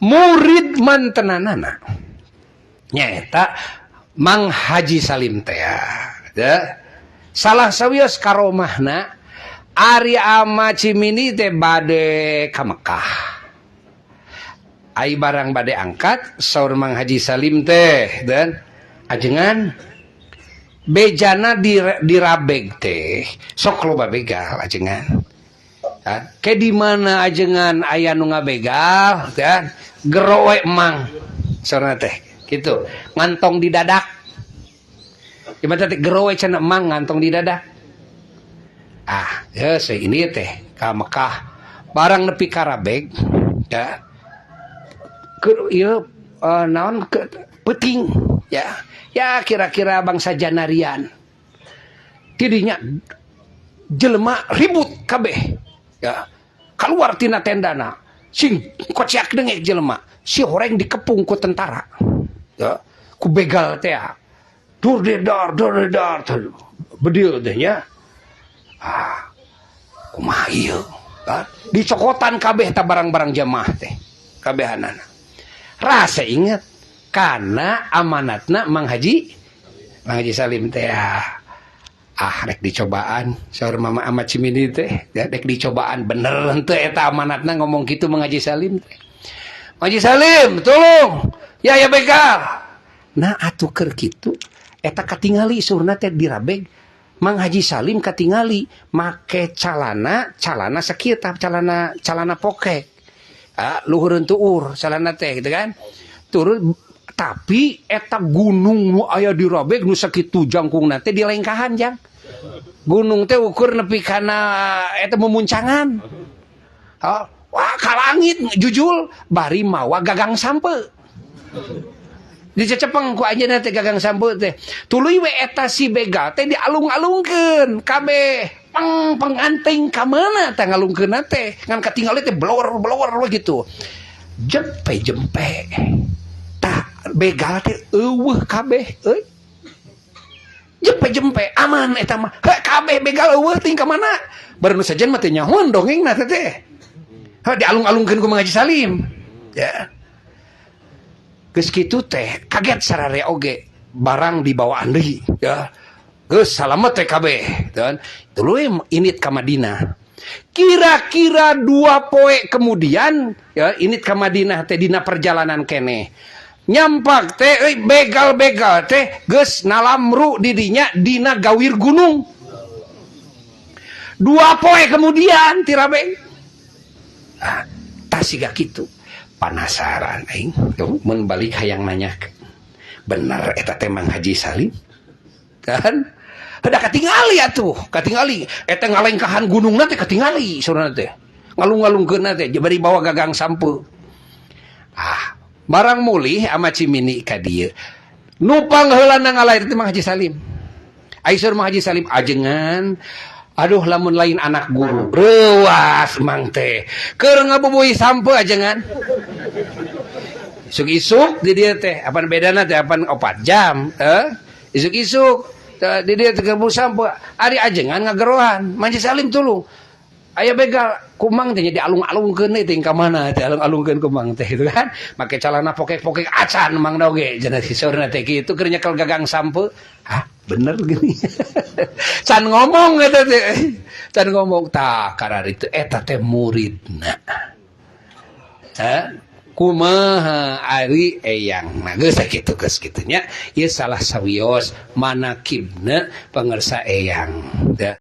Murid mantenanana nyaeta Mang Haji Salim teh ya. Salah sawios karomahna, ari Ama Cimindi teh bade ka Mekah. Ai barang bade angkat, saur Mang Haji Salim teh dan, "Ajengan, bejana di Rabeg teh sok loba begal, ajengan. Ke di mana ajengan aya nu ngabegal dan gero we Mang," saurna teh gitu, "ngantong di dadak." Gimana teh, "Gero we," cenah, "Mang ngantong di dadak." Ah ya, ini teh ka Mekah, barang nepi ka Rabeg ya, ke ieu naon ke peuting ya, ya kira-kira bangsa janarian tidinya jelema ribut kabeh ya, keluar tina tendana, sing kociak dengek jelema. Si horeng dikepung ku tentara ya, ku begal teh, dur dar dur dar, bedil teh nya. Ah, kumaha ieu kan? Dicokotan kabeh ta barang-barang jamaah teh kabehanana. Rasa inget karena amanatna Mang Haji Salim teh. Ah, rek dicobaan, saur Mama Ahmad Cimindi teh ya, rek dicobaan bener henteu eta amanatna. Ngomong gitu Mang Haji Salim teh, "Mang Haji Salim, tolong ya, ya begal." Nah atuh keur kitu eta katingali saurna teh di Rabeg Mang Haji Salim katingali make calana, calana sakieu tah, calana, calana pokek. Ah, luhureun tuur calana teh gitu kan, turun. Tapi eta gunung nu aya di Rabeg nu sakitu jangkungna teh dilengkahan, jang gunung teh ukur nepi kana eta memuncangan. Oh, wah, ka langit jujul, bari mawa gagang sampeu, dicecepeng ku anjeunna teh gagang sampeu teh. Tuluy we eta si begal teh dialung-alungkeun kabeh, pang penganting ka mana teh ngalungkeunna teh, ngan katingali teh blower blower gitu, jempe jempe. Tah, begal teh euweuh kabeh euy, jempe jempe, aman eta mah. Heh, kabeh begal euweuh, ting ka mana baru nu sajen mah teh nyahoan dongengna teh teh. Heh, dialung-alungkeun ku Mang Haji Salim ya. Geus kitu teh kaget sararea oge, barang dibawaan deui ya, geus salamet teh kabeh. Dan tuluy init ka Madinah. Kira-kira 2 poe kemudian ya, init ka Madinah teh dina perjalanan keneh nyampak teh euy, begal-begal teh geus nalamru didinya dina gawir gunung. 2 poe kemudian ti Rabeg. Ah, tas siga kitu penasaran aing tuh, mun balik hayang nanya bener eta teh Mang Haji Salim kan. Udah katingali atuh, katingali eta ngalengkahan gunungna teh, katingali saurna teh ngalung-ngalungkeunna teh bari bawa gagang sampeu. Ah, barang mulih ama Cimini ka dieu, nu pangheulana ngalair teh Mang Haji Salim. Ai saur Mang Haji Salim, "Ajengan, aduh, lamun lain anak guru reuas Mang teh keur ngabubuhi sampeu, ajengan." Isuk-isuk di dieu teh, apan bedana teh apan 4 jam eh, isuk-isuk di dieu teh keur sampeu, ari ajengan ngagerohan, "Mang Haji Salim, tulung, aya begal." Ku Mang teh jadi alung-alungkeun teh, ka mana teh alung-alungkeun ku Mang teh itu kan, make celana pokek-pokek acan Mang oge cenah, saurna teh kitu, keur nyekel gagang sampeu. Hah, bener gini, can ngomong eta teh, can ngomong. Tah, kararitu eta teh muridna. Hah? Kumaha ari eyang? Nah, geus kitu, geus kitu nya. Ieu salah sawios manakibna pangersa eyang.